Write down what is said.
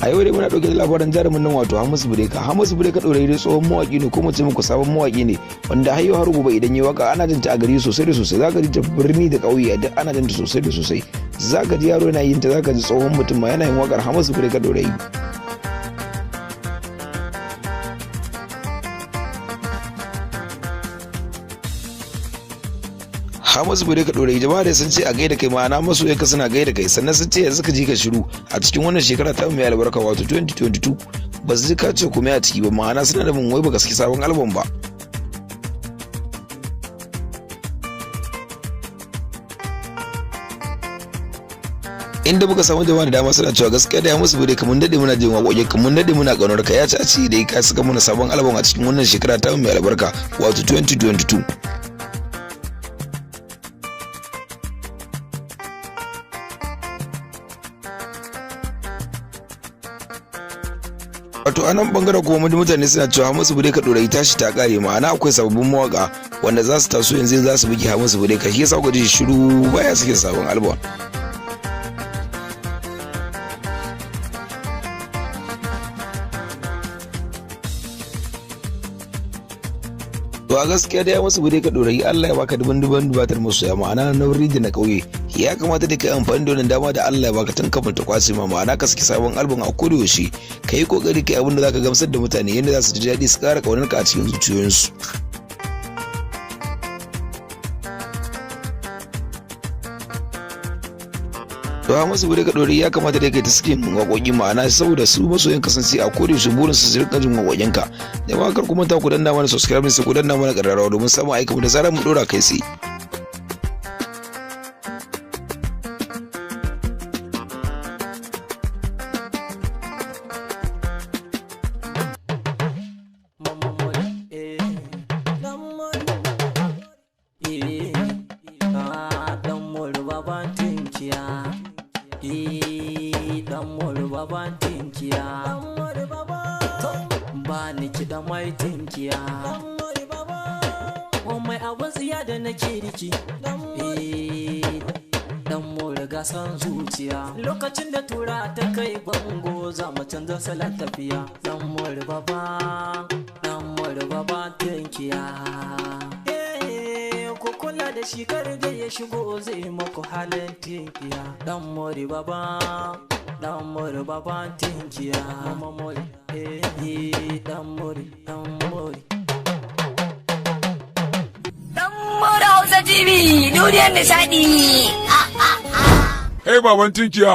A yau dai muna ɗauke da labarin jarumin nan, wato Hamisu Breaker. Hamisu Breaker ɗaurayi dai tsohon mawaƙi ne, ko mu ce muku sabon mawaƙi ne, wanda har yau har gobe idan yi waka ana jin ta a gari sosai da sosai. Zaka ji ta birni da ƙauye duk ana jin ta sosai da sosai. Zaka ji yaro yana yin ta, zaka ji tsohon mutum ma yana yin wakar Hamisu Breaker ɗaurayi. Hamisu Breaker ɗorayi, jama'a da sun ce a gaida kai, ma'ana masoyanka suna gaida kai. Sannan sun ce yanzu ka ji ka shiru a cikin wannan shekara ta mai albarka, wato 2022, ba su ji ka ce komai a ciki ba. Ma'ana suna da mun wai baka saki sabon album ba. Inda muka samu jama'a da dama suna cewa gaskiya da Hamisu Breaker, mun dade muna jin waƙoƙin ka, mun dade muna ƙaunar ka, ya ci a ce dai ka saka mana sabon album a cikin wannan shekara ta mai albarka, wato 2022. Wato a nan bangaren kuma mutane suna cewa Hamisu Breaker ɗorayi tashi ta kare, ma'ana akwai sababbin mawaka wanda za su taso yanzu za su buge Hamisu Breaker, shi yasa kuka ji shiru baya sakin sabon album. To a gaskiya dai Hamisu Breaker ɗorayi, Allah ya baka duban duban dubatar masoya, ma'ana na wuri da na ƙauye. Ya kamata da kai amfani da wannan dama da Allah ya baka tun kafin ta kwace ma, ma'ana ka saki sabon album a koda yaushe. Ka yi kokari kai abin da zaka gamsar da mutane yadda za su ji daɗi su ƙara ƙaunar ka a cikin zuciyoyinsu. To Hamisu Breaker ɗorayi, ya kamata dai kai ta sakin waƙoƙi, ma'ana saboda su masoyan kasance a koda yaushe burin su rika jin waƙoƙin ka. Jama'a, kar ku manta ku danna mana subscribe, sai ku danna mana ƙararrawa domin samun aika mu da zarar mu ɗora kai tsaye. Dan tinkiya, ba ni kiɗa mai tinkiya, mai abin tsiya da na kirki, dan more gasan zuciya. Lokacin da tura ta kai bango, za mu canza salon tafiya. Dan more baba, dan more baba tinkiya, ku kula da shi, kar da ya shigo zai maku halin tinkiya. Dan more baba, dan more baba tinkiya, mama more, eh, dan more, dan more. Dan More Hausa TV, duniyar nishadi. Hey, baban tinkiya.